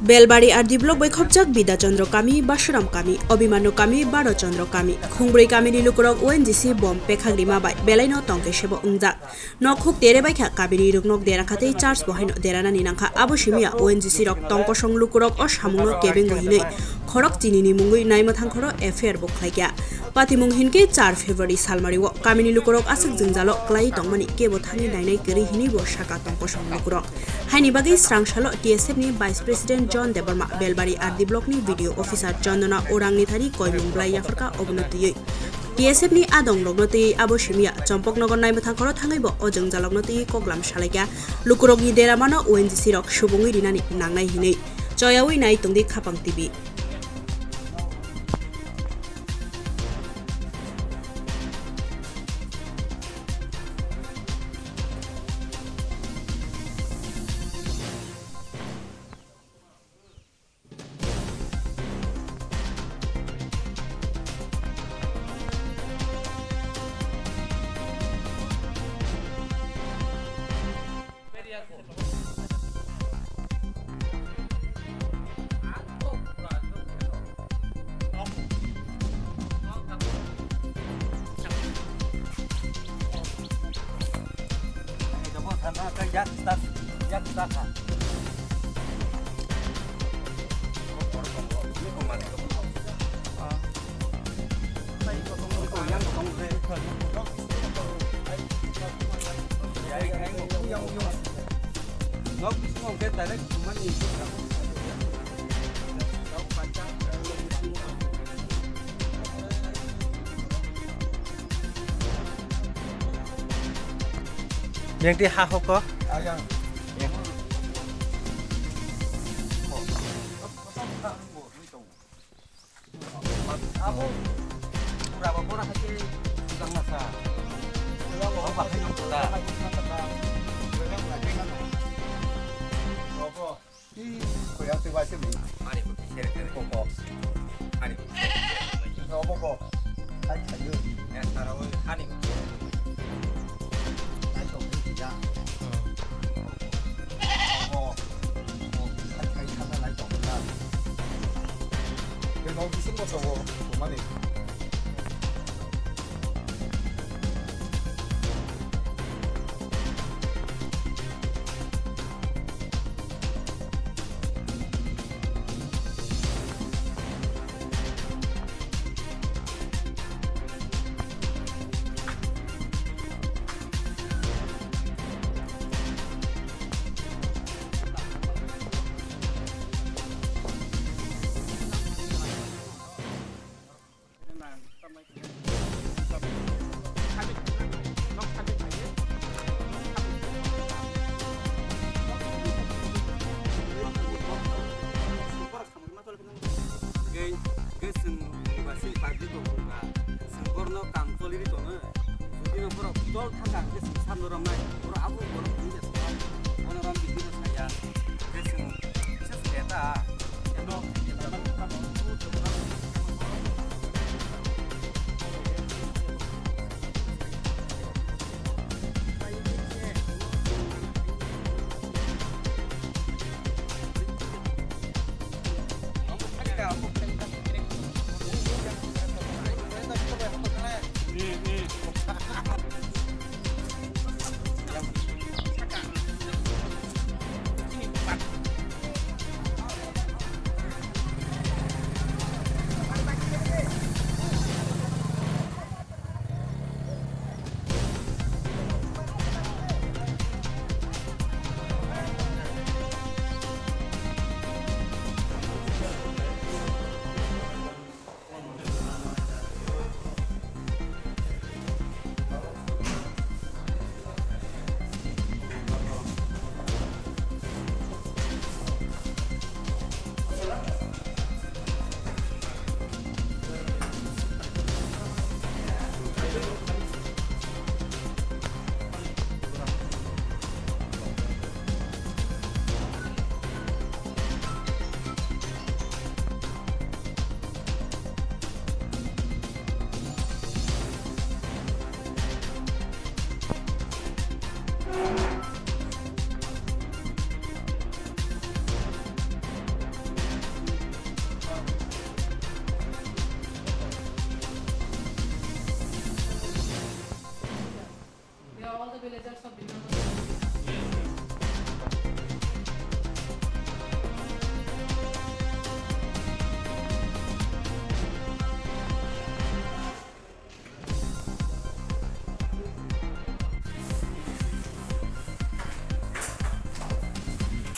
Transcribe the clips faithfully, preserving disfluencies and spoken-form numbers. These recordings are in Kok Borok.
Belbari R D block bai khopjak Bidya Chandra kami, Basuram kami, Abhimanyu kami, Bhara Chandra kami, khungbrwi kamini lukurok O N G C bom pekhak rima bai belaino tongke sebo wngjak. Nok huk tere baikha, kamini ruknok dera khatwi church bo haino deranani nangkha. Abo simiya O N G C rok tongkosong lukurok o samungno kebengwi hinwi khorok chinini mungwi naimwthang khoro F I R bo khlaikha. Patimung hinkhe char February salmario kamini lukurok aswk jwngjalo kwlai tongmani kebo thangwi nainai kwrwi hinwi bo saka tongkosong lukurok. Haini bagwi srang salo T S F ni Vice President John Debbarma, Belbari R D block ni B D O officer Chandana Orang ni thani koimung bwlai yapharkha obono twiwi. T S F ni adong rokno twiwi abo simiya Chompoknagar naimwthang khoro thangwi bo o jwngjalokno twiwi koklam salaikha. Lukurokni deramano O N G C rok subungwi rinani nangnai hinwi choyawi nai tongdi Khapang T V. Yang di ha hoko. Abo pura ba pura hai khe tang na sa. Abo ba hai nang kota. Abo. Ih, koi ang tei waise ni. Ani bo khe sere sere. Koko. Ani bo khe sere sere. Abo ko. Hai, hai, yo. Ya, sara o, ani bo khe sere sere. Hai, to, hai, ya. Hmm. Abo. Hwnkhe, hwnkhe chwng ba se public rok wngkha, chwng borokno kam choli ri tongo. Jodi no borok chol thangkha, hwnkhe chwng sakno romnai, borok abo borok hwnwi ya, bono rom bini bo saya, hwnkhe chwng kisa se ta.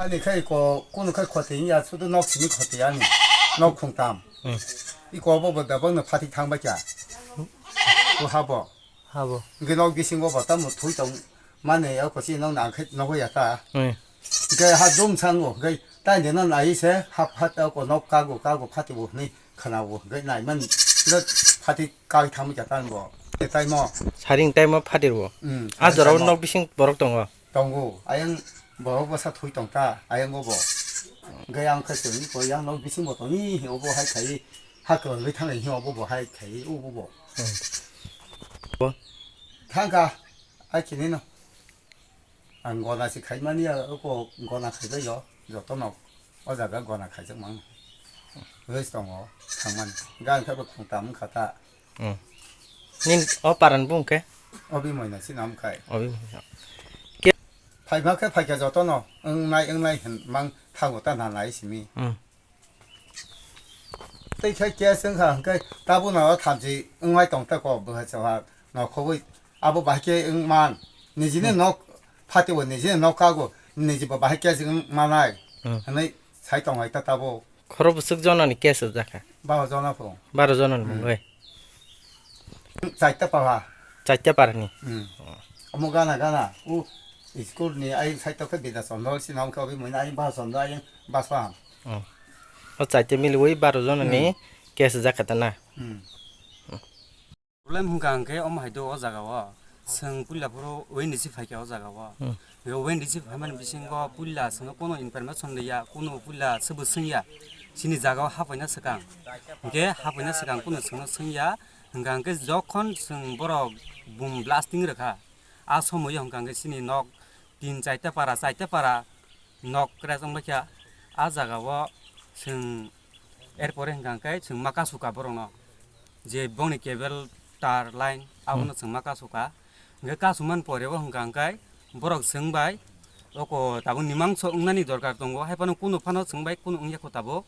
Ani khai ko, kuno khai khoti ya, sudu nok simi khoti ani. Nok khungtam. Hmm. Iko bo bo da bang no phatik thang ba kya. Ko habo. Habo. Nge nok bisingo bo tamo thui tong mane ya ko si nok nang khai nok ya ta. Hmm. Nge ha dum sango, nge tai de no nai se hap hat ko nok kago kago phati bo ni khana bo, nge nai man le phatik kai thang ba kya tan bo. Tai mo. Saring tai mo phatir bo. Hmm, a jorao saring tai mo. Nok bising borok tongo. Tongo, ayang borok bwsa thwi tong ta, ayang o bo. Hwnkhe ang khe chwng koi yang nok bisingo tongwi hi obo hai khai ha kwrwngwi thangwi hi obo bo hai khai obo bo. Hmm. Bo? Thangkha, ai chini no. Ang gona si khai mani ya, oko gona khai bai yo, joto no. O jaga gona khaijak mang. Rest tongo, thangmani. Gan khe bo khungtam wngkha ta. Hmm. Nin o paran bung khe? Obi moina si nam khai. Obi moina. Ke? Phaima khe phaikha jotono, wngnai, wngnai hin mang thango ta nanai simi. Hmm. Tei khai case wngkha, hwnkhe tabuk no thamchi wngmai tong ta ko bwha chawha no khobwi abo bahai khe wngman. Nijini hmm nok phatibo, nijini nok kago, nijibo bahai case wngmanai. Hmm. Hwnwi sai tong hai ta tabuk. Khoro bwswk jonani case rwjakha? Baro jona pho. Baro jonani hmm mungwi. Chaita para. Chaita parani. Hmm. Omo gana gana. U school ni ai side to khe Bidya Chandra si nam khe obi muina ai Baro Chandra ai bas paham. Hmm. O chaita miliwi baro jonani hmm case rwjakha ta na. Hmm. Problem hwnkha hwnkhe omo hai do o jaga o. Chwng puila phuru O N D C phaikha o jaga o. Hmm. Hwnkhe O N D C phaimani bisingo puila chwngno kono information liya, kono puila swbo swngya. Chini jaga o hapaina swkang. Hwnkhe hapaina swkang kono chwngno swngya. Hwnkha hwnkhe jokhon chwng borok bum blasting rwkha, a somoio hwnkha hwnkhe chini nok tin chaita para, chaita para nok crash wngbaikha. A jaga o chwng, er pore hwnkha hwnkhe chwng ma kasu ka borokno, je bongni cable tar line abono hmm chwng ma kasu ka. Hwnkhe kasumani pore o hwnkha hwnkhe borok chwng bai oko tabuk nimangso wngnani dorkar tongo, hai phano kunu phano chwng bai kunu wngya kho tabuk.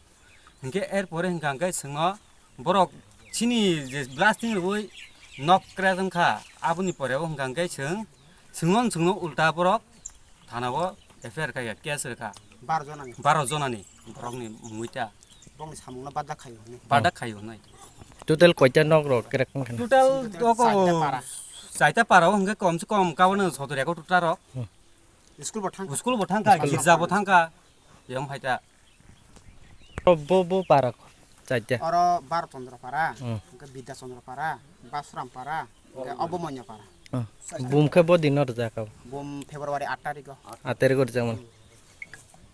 Hwnkhe er pore hwnkha hwnkhe chwngno borok chini je blasting rwui nok crash wngkha, aboni pore o hwnkha hwnkhe chwng, chwngno, chwngno ulta borok thana o F I R khaikha, case rwkha. Baro jonani. Baro jonani borokni mungwi ta. Bongni samungno badak khaio hwnwi. Badak khaio hwnwi. Total koita nok rok kerek wngkha na? Total chaita para. Chaita para o hwnkhe kom se kom kabono sotor eko total rok. Hmm. School bo thangkha. School bo thangkha, school girja bo thangkha. Yom hai ta. Bo, bo, bo para ko, chaita. Oro Baro Chandra para, hmm, hwnkhe Bidya Chandra para, Basuram para, hwnkhe Obomonya para. Hmm. Bum khe bo dino rwjak kha? Bum February aat tarikh o. Aat tarikh o rwjak mano.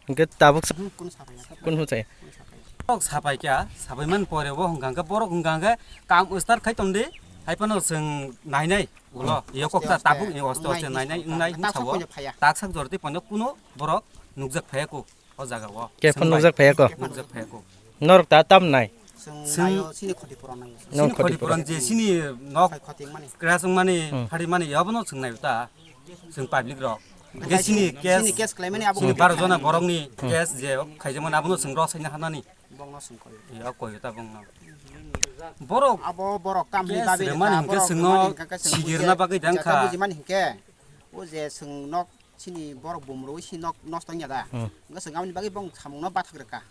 Hwnkhe tabuk sa-, hmm, kunu sapai ya khe. Kunu sai? Kunu sapai ya. Borok sapai kha, sapai man pore bo hwnkha hwnkhe borok hwnkha hwnkhe kam start khai tong di, hai phano chwng nai nai ulo, hmm, yo kok ta tabuk ni oste oste nai nai wngnai hinsa o. Tak sak jor tei pono kuno borok nukjak phai ya kho. O jaga o. Khe phano nukjak phaiya ko? Nukjak phaiya ko. Norok ta tam nai? Chwng naio, chini khoti puron naio. Chini khoti puron je chini nok crash wngmani, hmm, pharimani, abono chwng naio ta. Chwng public rok. Hwnkhe chini case, chini case khlaimani abo chini baro jona borokni, hmm, case je khaijakmani abono chwng rw saina hanani. Bongno chwng koi. Yo koi ta bongno. Borok abo borok tamni case babi rwmani hwnkhe chwngno sigirna bagwi dang kha. Bujimani hwnkhe o je chwng nok chini borok bumrwi si nok nosto wngya da. Hmm. Wngkha chwng aboni bagwi bong samungno bathak rwkha.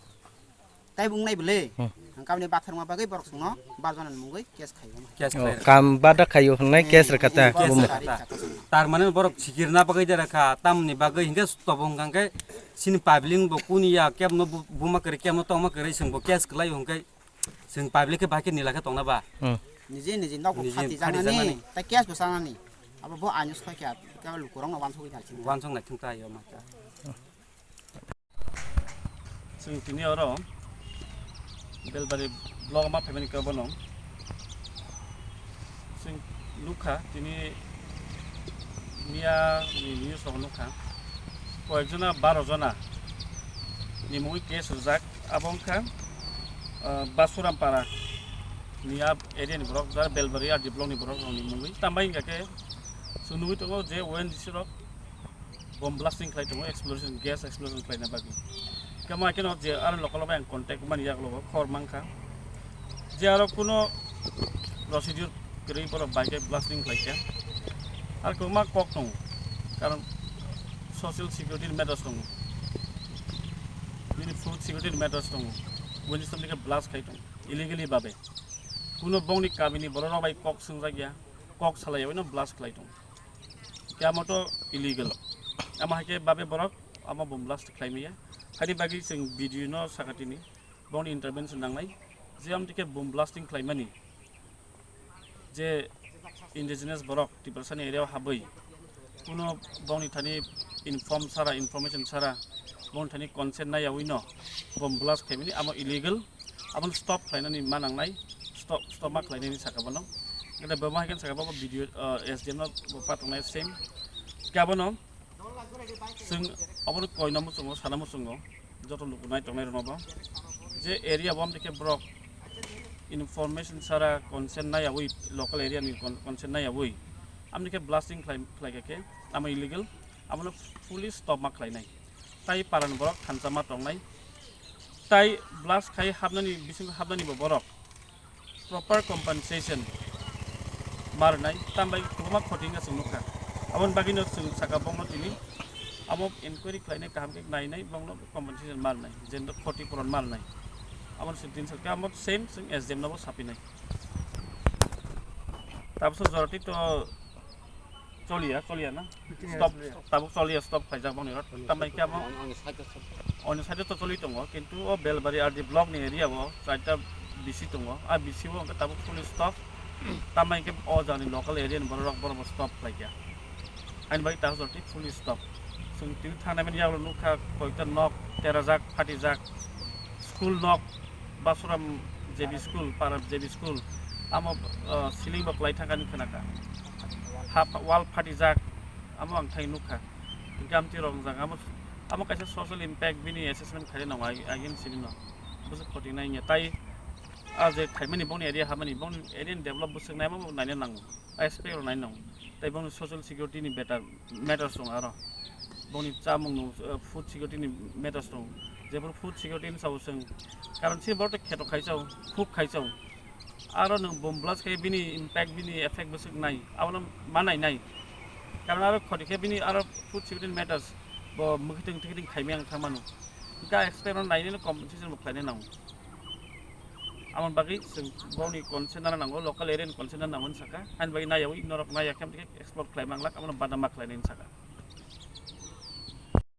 Tai bo wngnai bwle. Hmm. Hwnkha aboni bathak rwma bagwi borok chwngno bar jona ni mungwi case khaio. Case khaio. Kam bada khaio hwnwi case rwkha ta. Case bumung rwkha ta. Tar mane borok sikirna bagwi de rwkha, tamni bagwi hwnkhe tobo hwnkha hwnkhe chini public bo kuni ya kebno bu-, buma kwrwi kebno tongma kwrwi chwng bo case kwlai hwnkhe. Chwng public khe bahai khe nila khe tongna ba? Hmm. Niji niji nok bo niji phati phati janani, janani, tai case bo chanani. Abo bo aino soi kha, khe lukurok no wansugwi nai chini. Wansuk nai thung ta yo ma kha. Chwng tini oro Belbari block ma phaimani khe bono. Chwng nukha tini miya ni news rok nukha. Koyekjona baro jona ni mungwi case rwjak. Abo wngkha, ah, Basuram para ni a area ni borok, jara Belbari R D block ni borok rok ni mungwi. Tambai hingkha khe chwng nugwi tongo je O N G C rok bomb blasting khlai tongo, explosion, gas explosion khlaina bagwi. Khe ma kheno je aro local bai ang contact mani yak logo khobor mankha. Je aro kuno procedure kwrwi borok bai khe blasting khlai kha. Ar kwbangma kok tongo, karon social security matters tongo. Security matters tongo, buini somni khe blast khai tongo illegally babe. Kuno bongni kamini borok rok bai kok swngjak ya, kok salai yawi no blast khlai tongo. Kya moto illegal. Ama hai khe babe borok ama bomb blast khlai maya. Haini bagwi chwng video no sakatini bongni intervention nangnai. Je amtike bomb blasting khlai mani je indigenous borok Tiprasani area o habwi kuno bongni thani inform sara, information sara, bongni thani consent nai yawi no bomb blast khaimani amo illegal, amo stop khlainani manangnai, stop, stop ma khlainani saka bono. Gede boma haikhe saka bo video, uh, S D M no bo patongnai same. Gabono Chwng obono koina muchungo, sana muchungo, joto luku nai tongnai rwno bo. Je area bo amtwi khe borok information sara consent nai yawi, local area ni con-, consent nai yawi. Amtwi khe blasting khlai, khlai khe, amo illegal, amono fully stop ma khlainai. Tai paran borok thansa ma tongnai. Tai blast khai hapnani, bising hapnani bo borok proper compensation ma rwnai, tambai kwbangma khoti wngkha chwng nukha. Aboni bagwino chwng saka bongno tini amo inquiry khlainai, kaham khe nainai, bongno compensation ma rwnai, jento khoti puron ma rwnai. Aboni se din sakha amo same chwng S D M nobo sapinai. Tabukso jorati to choliya, choliya na? Meeting stop, choliya. Tabuk choliya, stop khaijak bongni rot. Choliya, tambai stop khe amo khaijak. Oni side to choli tongo, kintu o Belbari R D block ni area o chaita B C tongo. A B C o hwnkhe tabuk fully stop. Tambai khe o jani local area ni borok, borok bo stop khlaikha. Ani bai ta joti fully stop. Chwng tini thangnai mani yagulo nukha koita nok terajak, phatijak, school nok, Basuram J B school, para J B school, amo, uh, ceiling bo kwlai thangkani khwnakha. Ha, wall phatijak, amo ang thai nukha. Hwnkhe amtwi rok wngjak, amo, amo kaisa social impact bini assessment khaina nango, ag-, agini sini no. Bwswk khoti nai wngya. Tai a je khaimani bongni area hamani, bongni area ni develop bwswk naima bo naina nango. A aspect rok naina nango. Tai bongni social security ni better matters tongo aro. Bongni chamung no, uh, food security ni matters tongo. Jephuru food security ni sabo chwng, karon se borok kheto khaisao, khuk khaisao. Aro nwng bomb blast khe bini impact, bini effect bwswk nai, abono ma nai nai. Karon aro khoti khe bini aro food security matters bo mwkhwtwng twkhwtwng khaimaya wng thangmano. Hwnkhe expect no nainai no compensation bo khlainai nango. Aboni bagwi chwng boni consent nana nango, local area ni consent nana nango hinwi sakha. Haini bagwi naiyawi norok naiya khe explore khlai manglak, abono bada ma khlainai hinwi sakha.